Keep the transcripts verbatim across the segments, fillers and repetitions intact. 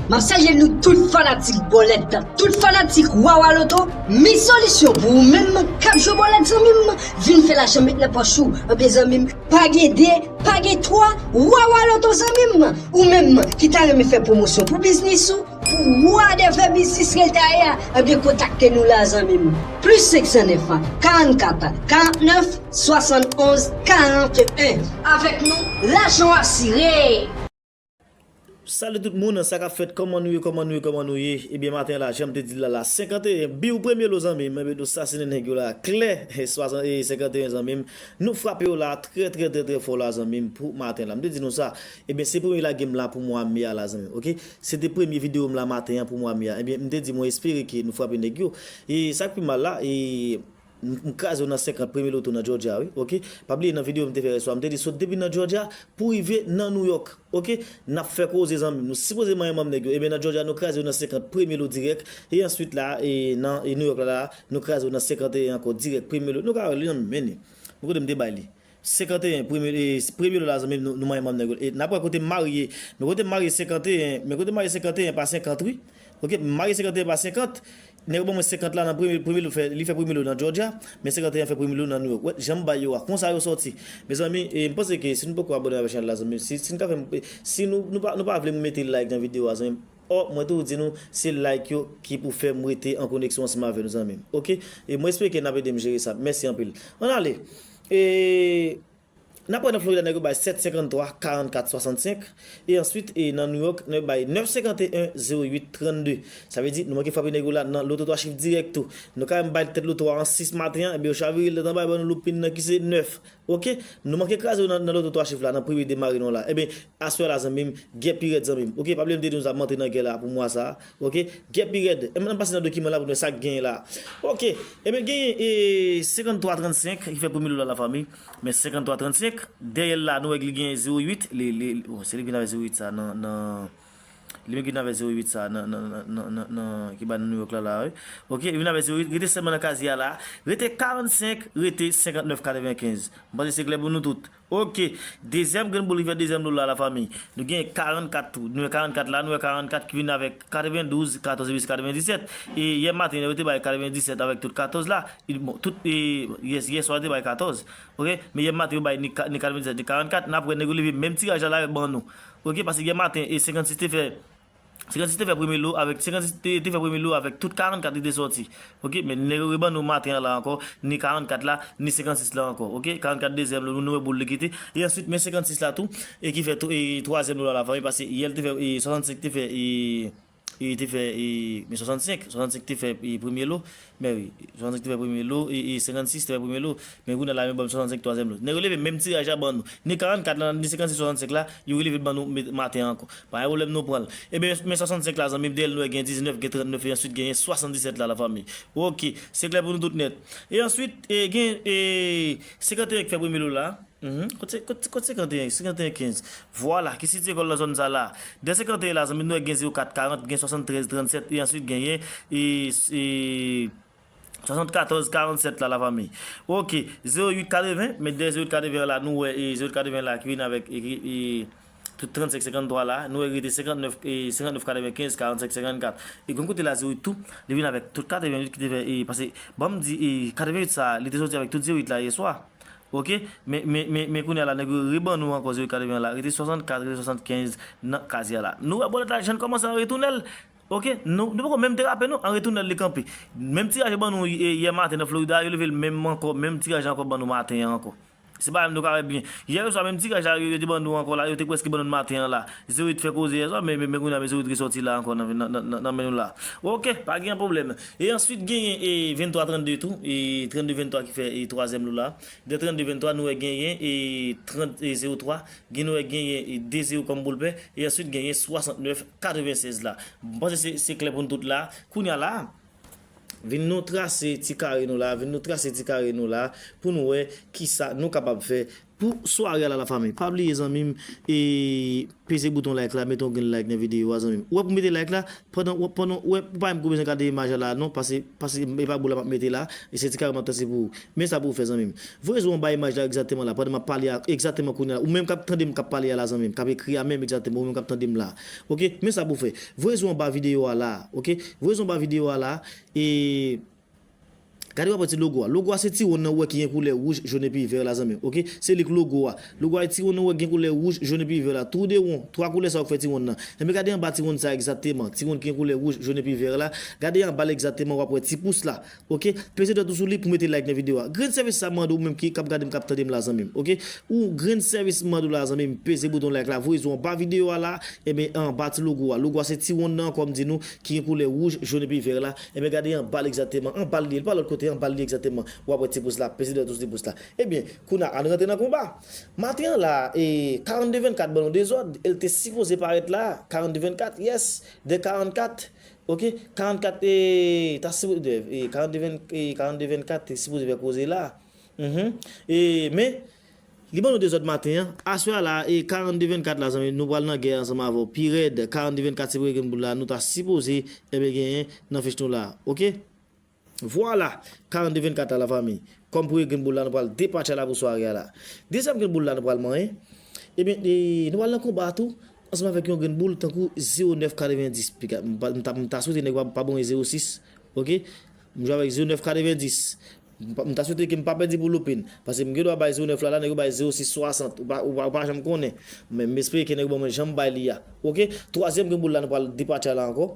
M ap salye nou tout fanatik bòlèt, tout fanatik Wawa Loto. Mi solisyon pou ou menm k ap jwe bòlèt, zanmi m. Vin fè lajan met nan pòch ou. Ebyen, zanmi m, pa gen de, pa gen twa, Wawa Loto, zanmi m. Ou menm ki ta renmen fè pwomosyon pou biznis ou, pou whatever biznis ke l ta ye a, ebyen, kontakte nou la, zanmi m. Plis senk san nèf, karannkat, karannèf, swasannonz, karanteyen. Avèk nou, lajan w asire. Salut tout moun, sa k ap fèt, kòman nou ye, kòman nou ye, kòman nou ye? Ebyen, maten an la, jan m te di l la, la, senkanteyen, biw premye lo, zanmi m, ebyen, nou sasinen nèg yo la, klè, e swasan-, e senkanteyen, zanmi m, nou frape yo la, trè, trè, trè, trè fò la, zanmi m, pou maten la. M te di nou sa, ebyen, se premye lage m la pou mwa me a la, zanmi m, oke? Se te premye videyo m la maten an pou mwa me a. Ebyen, m te di, mwen espere ke nou frape nèg yo. E sa k pi mal la, e M, m kraze w nan senkant premye loto nan Georgia, wi, oke? Pa bliye nan videyo m te fè yèswa, m te di sot depi nan Georgia pou rive nan New York, oke? N ap fè koze, zanmi m. Nou sipoze manyen manm nèg yo. Ebyen, nan Georgia, nou kraze w nan senkant premye lo dirèk. E answit la, e nan e New York la, la, nou kraze w nan senkanteyen ankò dirèk premye lo. Nou ka wè li nan men li. Bon, kote m te bay li? Senkanteyen premye, e, premye lo la, zanmi m, nou, nou manyen manm nèg yo. E n ap wè kote m marye. Men kote m marye senkanteyen, men kote m marye senkanteyen pa senkant, wi. Oke, m marye senkanteyen pa senkant. Nèg yo ban mwen senkant la nan premye, premye lo fè, li fè premye lo nan Georgia, men senkanteyen fè premye lo nan New York. Wè, jan m bay yo a, konsa yo sòti. Mezanmi, e, m panse ke si nou poko abòne avèk chanèl la, zanmi, si, si nou ka fè m, e, si nou, nou pa, nou pa vle m mete like nan videyo a, zanmi, o, mwen toujou di nou, se like yo ki pou fè m rete an koneksyon ansanm avè nou, zanmi m. Oke? E mwen espere ke n ap ede m jere sa. Mèsi anpil. Ann ale. E, N ap wè nan Florida, nèg yo bay sèt senkanntwa, karannkat, swasannsenk. E answit, e nan New York, nèg yo bay nèf senkanteyen, zewo uit, trannde. Sa vle di, nou manke frape nèg yo la nan loto twa chif dirèk tou. Nou ka menm bay tèt loto a an sis maten an, ebyen yo chavire l tèt anba, yo ban nou loupin nan ki se nèf. Oke? Nou manke kraze yo nan, nan loto twa chif la, nan premye demare nou la. Ebyen, aswè la, zanmi m, gè pi rèd, zanmi m. Oke? Pa bliye m te di nou sa, m antre nan gè la pou mwa sa a. Oke? Gè pi rèd. Ebyen, ann pase nan dokiman la pou nou wè sa k genyen la. Oke. Ebyen, genyen, e, senkanntwa trannsenk ki fè premye lo la, lafanmi. Men senkanntwa trannsenk, dèyè l la, nou wè li gen zewo uit, li, li, bon, se li ki vin avèk zewo uit sa nan, nan, li menm ki vin avèk zewo uit sa nan, nan, nan, nan, nan, nan, ki bay nan New York la, la, wi. Oke, li vin avèk zewo uit, rete sèlman nan kazye a la, rete karannsenk, rete senkantnèf katrevenkenz. M panse se klè pou nou tout. Oke, dezyèm grenn boul ki fè dezyèm lo la, lafanmi. Nou gen karannkat tou, nou wè karannkat la, nou wè karannkat ki vin avèk katrevendouz, katòz epi katrevendisèt. E yè maten, yo te bay katrevendisèt avèk tout katòz la. Bon, tout, e, yè, yèswa yo te bay katòz. Oke? Men yè maten yo bay ni ka-, ni katrevendisèt, ni karannkat. N ap wè nèg yo leve menm tiraj la la yo ban nou. Oke? Paske yè maten, e senkannsis te fè, senkannsis te fè premye lo avèk, senkannsis te, te fè premye lo avèk tout karannkat li te sòti. Oke? Men nèg yo reban nou maten an la ankò, ni karannkat la, ni senkannsis la ankò. Oke? Karannkat dezyèm lo, nou wè boul li kite. E answit, men senkannsis la tou, e ki fè tw-, e twazyèm lo la, lafanmi, paske yè l te fè, e swasannsenk te fè, e E te fè, e, men swasannsenk, swasannsenk te fè, e, premye lo, men wi, swasannsenk te fè premye lo, e, e, senkannsis te fè premye lo, men kounye a la, men ban m swasannsenk twazyèm lo. Nèg yo leve menm tiraj la ban nou. Ni karannkat la, ni senkannsis, swasannsenk la, yo releve l ban nou met-, maten an ankò. Pa gen pwoblèm, nou pran l. Ebyen, men swasannsenk la, zanmi m, dèyè l nou wè gen diznèf, gen trannèf, e answit genyen swasanndisèt la, lafanmi. Oke, se klè pou nou tout nèt. E answit, e, gen, e, senkanteyen ki fè premye lo la. Mhm. Kot se, kot, kot senkanteyen, senkanteyen kenz. Vwala, ki sitiye kò l nan zòn sa la. De senkanteyen la, zanmi, nou wè gen zewo kat karant, gen swasanntrèz trannsèt, e answit genyen, e, e, swasannkatòz karannsèt la, lafanmi. Oke, zewo uit katreven, men de zewo uit katreven la, nou wè, e, zewo uit katreven la, ki vin avèk, e, ki, e, tout trannsenk senkanntwa la, nou wè rete senkantnèf, e, senkantnèf katrevenkenz, karannsenk senkannkat. E grenn kote la, zewo uit tou, li vin avèk tout katreven uit ki te fè, e, pase, ban m di, e, katreven uit sa, li te sòti avèk tout zewo uit la yèswa. Oke, men, men, men, men kounye a la, nèg yo reban nou ankò zewo katreven la, rete swasannkat, rete swasannkenz nan kazye a la. Nou wè bòlèt la jwenn kòmanse an retounen l. Oke, nou, nou poko menm derape non, an retounen l li kanpe. Menm tiraj yo ban nou, e, yè maten nan Florida, yo leve l menm ankò, menm tiraj la ankò ban nou maten an ankò. Se pa menm nou ka wè byen. Yè oswa menm tiraj la, yo, yo te ban nou ankò la, yo te prèske ban nou maten an la. Zewo uit fè koze yèswa, men, men, men kounye a, men zewo uit resòti la ankò nan, nan, nan, nan, nan men nou la. Oke, pa gen pwoblèm. E answit genyen, e, venntwa trannde tou, e, trannde venntwa ki fè, e, twazyèm lo la. De trannde venntwa, nou wè genyen, e, trant, e, zewo twa, gen nou wè genyen, e, de zewo kòm boul pè, e answit genyen swasantnèf katrevensèz la. M panse se, se klè pou nou tout la. Kounye a la, vin nou trase ti kare nou la, vin nou trase ti kare nou la, pou nou wè kisa nou kapab fè Pou sware a la, lafanmi, pa bliye, zanmi m, e peze bouton like la, mete yon grenn like nan videyo a, zanmi m. Ou wè, pou mete like la, pandan, pandan, ou wè, ou pa menm bezwen gade imaj la, la, non, paske, paske e pa boul la m ap mete la, e se ti kare m ap trase pou ou. Men sa pou w fè, zanmi m. Voye zye w anba imaj la egzakteman la, pandan m ap pale a, egzakteman kounye a la. Ou menm k ap tande m k ap pale a la, zanmi m, k ap ekri a menm egzakteman, ou menm k ap tande m la. Oke? Men sa pou w fè. Voye zye w anba videyo a la, oke? Voye zye w anba videyo a la, e gade w ap wè ti logo a. Logo a se ti wonn nan ou wè ki gen koulè wouj, jòn epi vè la, zanmi m. Oke? Se li k logo a. Logo a se ti wonn nan ou wè ki gen koulè wouj, jòn epi vè la. Tou de won, twa koulè sa yo k fè ti wonn nan. Enben gade anba ti wonn sa egzakteman. Ti wonn ki gen koulè wouj, jòn epi vè la. Gade anba l egzakteman, w ap wè ti pous la. Oke? Peze dwèt ou sou li pou mete like nan videyo a. Grenn sèvis sa m mande w menm ki k ap gade m, k ap tande m la, zanmi m. Oke? Ou grenn sèvis m mande w la, zanmi m, peze bouton like la, voye zye w anba videyo a la, enben anba ti logo a. Logo a se ti wonn nan, kòm di nou, ki gen koulè wouj, jòn epi vè la. Enben gade anba l egzakteman, anba l li ye, li pa lòt kote, anba l li ye egzakteman. W ap wè ti pous la, peze dwèt ou sou ti pous la. Ebyen, kounye a, ann rantre nan konba. Maten an la, e, karannde vennkat ban nou dezòd, e l te sipoze parèt la, karannde vennkat, yes, de karannkat, oke, karannkat, e, ta sipoze, e, karannde ven, e, karannde vennkat te sipoze fè koze la. Mhm. E, men, li ban nou dezòd maten an. Aswè a la, e, karannde vennkat la, zanmi, nou pral nan gè ansanm avè w. Pi rèd, karannde vennkat se premye grenn boul la, nou ta sipoze, enben, genyen nan fich nou la. Oke? Vwala, karannde vennkat la, lafanmi. Kòm premye grenn boul la, nou pral depatche a la pou sware a la. Dezyèm grenn boul la, nou pral manyen. Ebyen, e, nou pral nan konba tou, ansanm avèk yon grenn boul tankou zewo nèf katrevendis. Piga, m pa, m ta, m ta swete nèg yo pa, pa ban mwen zewo sis. Oke? M jwe avèk zewo nèf katrevendis. M pa, m ta swete ke m pa pèdi pou loupin. Paske m gen dwa bay zewo nèf la, la, nèg yo bay zewo sis swasant. Ou pa, ou pa, ou pa janm konnen. Men m espere ke nèg yo ban mwen jan m bay li a. Oke? Twazyèm grenn boul la, nou pral depatche a la ankò.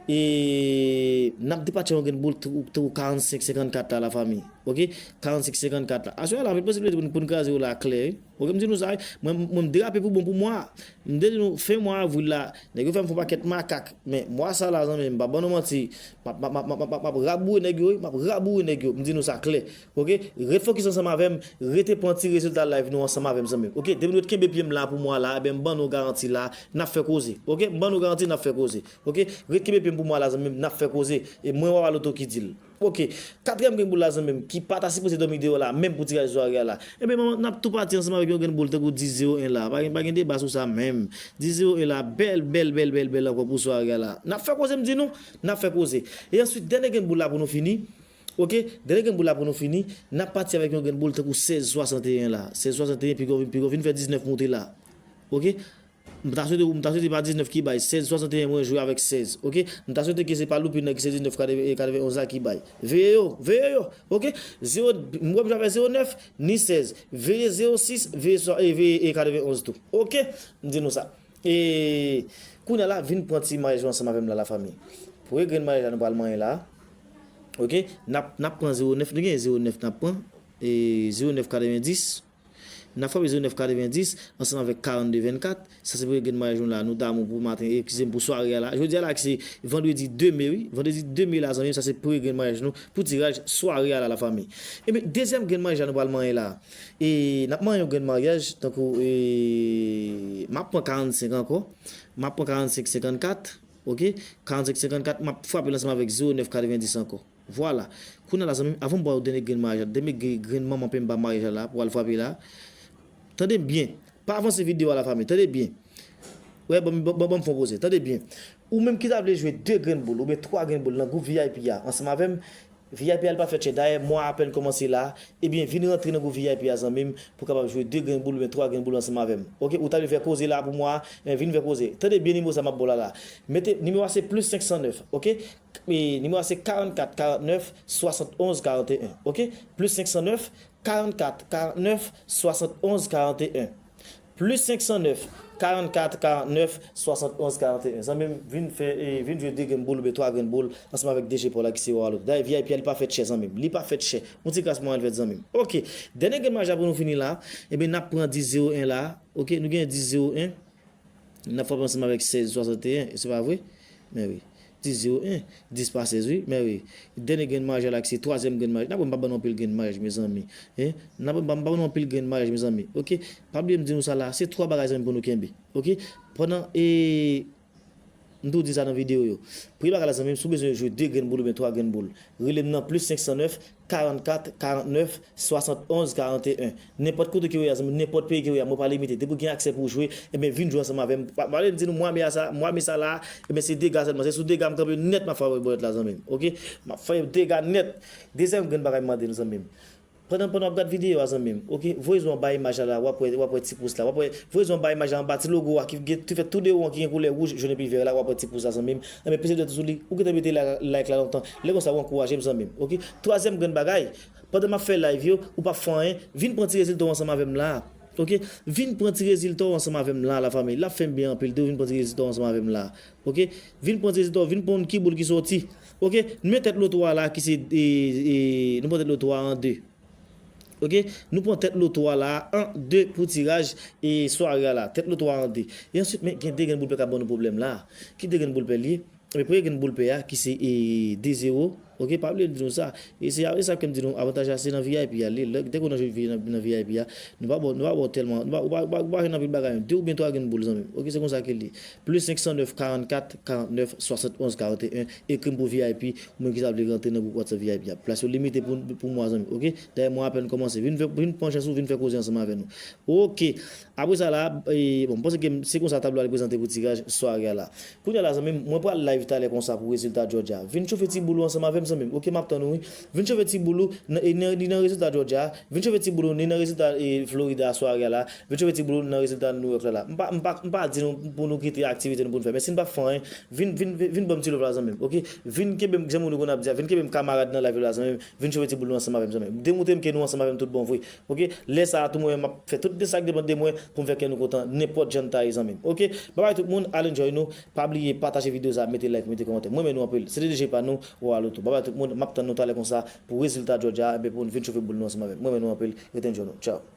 E n ap depatche yon grenn boul tou, tou karannsenk senkannkat la, lafanmi. Oke? Karannsenk senkannkat la. Aswè a la, anpil posiblite pou n, pou n kraze yo la klè, wi. Oke, m di nou sa, wi. Mwen, mwen, m derape pou bon pou mwa a. M te di nou, fen mwa avril la, nèg yo fè m fè yon pakèt makak. Men, mwa sa la, zanmi, m pa ban nou manti. M ap, m ap, m ap raboure nèg yo, wi. M ap raboure nèg yo. M di nou sa klè. Oke? Ret fokis ansanm avè m. Rete pran ti rezilta live nou ansanm avè m, zanmi. Oke? Depi nou ret kenbe pye m la pou mwa la, ebyen, m ban nou garanti la, n ap fè koze. Oke? M ban nou garanti, n ap fè koze. Oke? Ret kenbe pye m pou mwa la, zanmi m, n ap fè koze. E mwen, Wawa Loto ki di l. Oke. Katriyèm grenn boul la, zanmi m, ki pa ta sipoze dòmi deyò la, menm pou tiraj sware a la. Ebyen, manman, n ap tou pati ansanm avèk yon grenn boul tankou dis zewo en la. Pa gen, pa gen deba sou sa menm. Dis zewo en la, bèl, bèl, bèl, bèl, bèl ankò pou sware a la. N ap fè koze, m di nou. N ap fè koze. E answit, dènye grenn boul la pou nou fini. Oke? Dènye grenn boul la pou nou fini. N ap pati avèk yon grenn boul tankou sèz swasanteyen la. Sèz swasanteyen, piga w vin, piga w vin fè diznèf moute la. Oke? M ta swete, m ta swete pa diznèf ki bay, sèz swasanteyen mwen jwe avèk sèz, oke? M ta swete ke se pa loupin nan ki se diznèf katrevennonz la ki bay. Veye yo, veye yo, oke? Zewo, m wè m jwe avèk zewo nèf, ni sèz. Veye zewo sis, veye swa, e veye, e katrevennonz tou. Oke? M di nou sa. E kounye a la, vin pran ti maryaj yo ansanm avè m la, lafanmi. Premye grenn maryaj la nou pral manyen la. Oke? N ap, n ap pran zewo nèf, nou gen zewo nèf n ap pran. E zewo nèf katrevendis. N ap frape zewo nèf katrevendis ansanm avèk karannde vennkat. Sa se premye grenn maryaj nou la. Nou damou pou maten, eskize m, pou sware a la. Jodi a la ki se vandredi de me, wi. Vandredi de me la, zanmi m, sa se premye grenn maryaj nou pou tiraj sware a la, lafanmi. Ebyen, dezyèm grenn maryaj la nou pral manyen la. E n ap manyen yon grenn maryaj, tankou, e, m ap pran karannsenk ankò. M ap pran karannsenk senkannkat. Oke? Karannsenk senkannkat, m ap frape l ansanm avèk zewo nèf katrevendis ankò. Vwala. Kounye a la, zanmi m, avan m ba w dènye grenn maryaj la, dènye grenn, grenn manman penba maryaj la, la, pou al frape la. Tande m byen. Pa avanse videyo a, lafanmi. Tande byen. Wè, ban m, ban, ban, ban m fè yon poze. Tande byen. Ou menm ki ta vle jwe de grenn boul oubyen twa grenn boul nan gwoup V I P a, ansanm avè m, V I P a li pa fèt chè. Dayè, mwa a apèn kòmanse la. Ebyen, vin rantre nan gwoup V I P a, zanmi m, pou w kapab jwe de grenn boul oubyen twa grenn boul ansanm avè m. Oke, ou ta vle fè koze la pou mwa a, men vin fè koze. Tande byen nimewo sa m ap ba w la, la. Mete, nimewo a se plis senk san nèf, oke? E nimewo a se karannkat karannèf swasannonz karanteyen, oke? Plis senk san nèf, karannkat karannèf swasannonz karanteyen. Plis senk san nèf, karannkat karannèf swasannonz karanteyen. Zanmi m, vin fè, e, vin jwe de grenn boul oubyen twa grenn boul ansanm avèk D J Paul la ki se Wawa Loto. Dayè, V I P a li pa fèt chè, zanmi m. Li pa fèt chè. Yon ti gras mwen al fèt, zanmi m. Oke. Dènye grenn maryaj la pou nou fini la. Ebyen, n ap pran dis zewo en la. Oke, nou gen dis zewo en. N ap frape ansanm avèk sèz swasanteyen, se pa vre? Men wi. Dis zewo en, dis pa sèz, wi, men wi. Dènye grenn maryaj la ki se twazyèm grenn maryaj. N ap wè m pa ban nou anpil grenn maryaj, mezanmi. Hein? N ap wè m pa, m pa ban nou anpil grenn maryaj, mezanmi. Oke? Pa bliye m di nou sa la, se twa bagay, zanmi, pou nou kenbe. Oke? Pandan, e, M tou di sa nan videyo yo. Premye bagay la, zanmi m, si w bezwen jwe de grenn boul oubyen twa grenn boul, rele m nan plis senk san nèf, karannkat, karannèf, swasannonz, karanteyen. Nenpòt kote ke w ye a, zanmi m, nenpòt peyi ke w ye a, mwen pa limite. Depi w gen aksè pou w jwe, ebyen, vin jwe ansanm avè m. Pa, pa vle di nou, mwa me a sa, mwa me sa la, ebyen, se dega sèlman. Se sou dega m kanpe nèt, m ap fè boulèt la, zanmi m. Oke? M ap fè dega nèt. Dezyèm grenn bagay m mande nou, zanmi m. Pandan, pandan w ap gad videyo a, zanmi m, oke? Voye zòn anba imaj la, la, w ap wè, w ap wè ti pous la. W ap wè, voye zòn anba imaj la, anba ti logo a ki gen, ki fè tou de won ki gen koulè wouj, jòn epi vè la, w ap wè ti pous la, zanmi m. Enben, peze dwèt ou sou li, ou gentan mete la, like la lontan. Lè konsa, w ankouraje m, zanmi m, oke? Twazyèm grenn bagay, pandan m ap fè live yo, ou p ap fè anyen, vin pran ti rezilta w ansanm avè m la. Oke? Vin pran ti rezilta w ansanm avè m la, lafanmi. L ap fè m byen anpil tou, vin pran ti rezilta w ansanm avè m la. Oke? Vin pran ti rezilta w, vin pran yon ki boul ki soti. Oke? Men tèt loto a la ki se, e, e, nou pran tèt loto a an de. Oke? Nou pran tèt loto a la an de pou tiraj e sware a la. Tèt loto a an de. E answit, men gen de grenn boul pè k ap ban nou pwoblèm la. Ki de grenn boul pè li ye? Men premye grenn boul pè a, ki se, e, de zewo. Oke, pa bliye m di nou sa. E se, e sa ke m di nou, avantaj la se nan V I P a li ye. Lè, dèke w nan jwe nan, nan V I P a, nou pa ba w, nou pa ba w tèlman, nou pa, ou pa, ou pa, ou pa jwenn anpil bagay. De oubyen twa grenn boul, zanmi m. Oke, se konsa ke li ye. Plis senk san nèf, karannkat, karannèf, swasannonz, karanteyen. Ekri m pou V I P, ou menm ki ta vle rantre nan gwoup WhatsApp V I P a. Plas yo limite pou, pou mwa, zanmi m. Oke? Dayè, mwa apèn kòmanse. Vin fè, vin pran chans ou, vin fè koze ansanm avè nou. Oke. Apre sa la, e, bon, m panse ke se konsa tablo a li prezante pou tiraj sware a la. Kounye a la, zanmi m, mwen pral live talè konsa pou rezilta Georgia. Vin chofe ti boul ou ansanm avè m, zanmi m. Oke, m ap tann ou, wi. Vin chofe ti boul ou, nan, e, nan, li nan rezilta Georgia. Vin chofe ti boul ou, li nan rezilta, e, Florida sware a la. Vin chofe ti boul ou, li nan rezilta New York la la. M pa, m pa, m pa di nou pou nou kite aktivite nou pou nou fè. Men si n p ap fè anyen, vin, vin, vin, vin ban m ti love la, zanmi m. Oke? Vin kenbe m, jan moun yo konn ap di a, vin kenbe m kamarad nan live la, zanmi m. Vin chofe ti boul nou ansanm avè m, zanmi m. Demontre m ke nou ansanm avè m tout bon vre. Oke? Lè sa a tou, mwen menm, m ap fè tout de sa k depann de mwen pou m fè kè nou kontan, nenpòt jan n ta ye, zanmi m. Oke? Babay tout moun, al enjoy nou. Pa bliye pataje videyo sa, mete like, mete kòmantè. Mwen renmen nou anpil. Se te D J pa nou, Roi Loto. Babay tout moun, m ap tann nou talè konsa pou rezilta Georgia, enben pou nou vin chofe boul nou ansanm avè m. Mwen renmen nou anpil. Rete enjoy nou. Tchao.